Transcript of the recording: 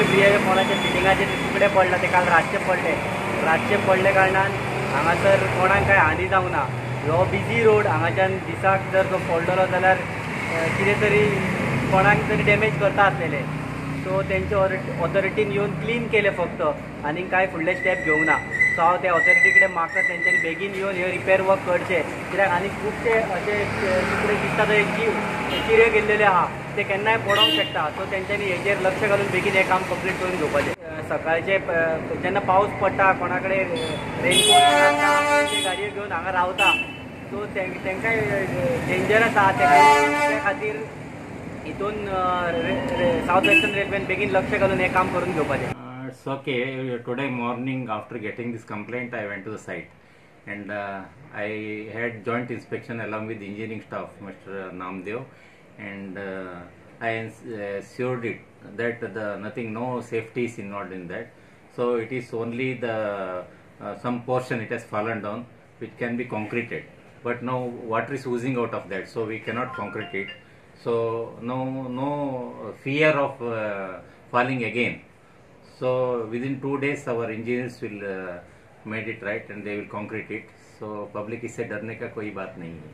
Railway ब्रिजाच्या पोंदाचे बिल्डिंगाचे ते तुकडे पडला, ते काल रातचे पडले. रातचे पडले कारणान हांगासर कोणाक कांय हानी जावंक ना. हो बिजी रोड, हांगाच्यान दिसाक जर तो पडलेलो जाल्यार कितें तरी कोणाक तरी डॅमेज करता आसलेले. सो तेंचे ऑथॉरिटीन येवन क्लीन केलें फक्त, आनी कांय फुडले स्टेप घेवंक ना. सो हांव त्या ऑथॉरिटी कडेन मागता तेंच्यांनी बेगीन येवन हे रिपेर वर्क करचें, कित्याक आनी खुबशे अशे तुकडे दिसता थंय चिरे गेल्लेले आहा, ते केन्नाय पडोंक शकता. सो तेंच्यांनी हेजेर लक्ष घालून बेगीन हें काम कंप्लीट करून घेवपाचें. सकाळचे जेन्ना पावस पडटा, कोणा कडेन रेनकोट नासता, ते गाडयो घेवन हांगा रावता. सो तेंकांय डेंजर आसा. त्या खातीर हितून सावथ वेस्टर्न रेल्वेन बेगीन लक्ष घालून हें काम करून घेवपाचें. It's okay. Today morning after getting this complaint, I went to the site and I had joint inspection along with engineering staff, Mr. Namdev, and I assured it that the nothing, no safety is involved in that. So it is only the some portion it has fallen down which can be concreted, but now water is oozing out of that, so we cannot concrete it. So no fear of falling again. So within 2 days our engineers will made it right and they will concrete it. So public इससे डरने का कोई बात नहीं है.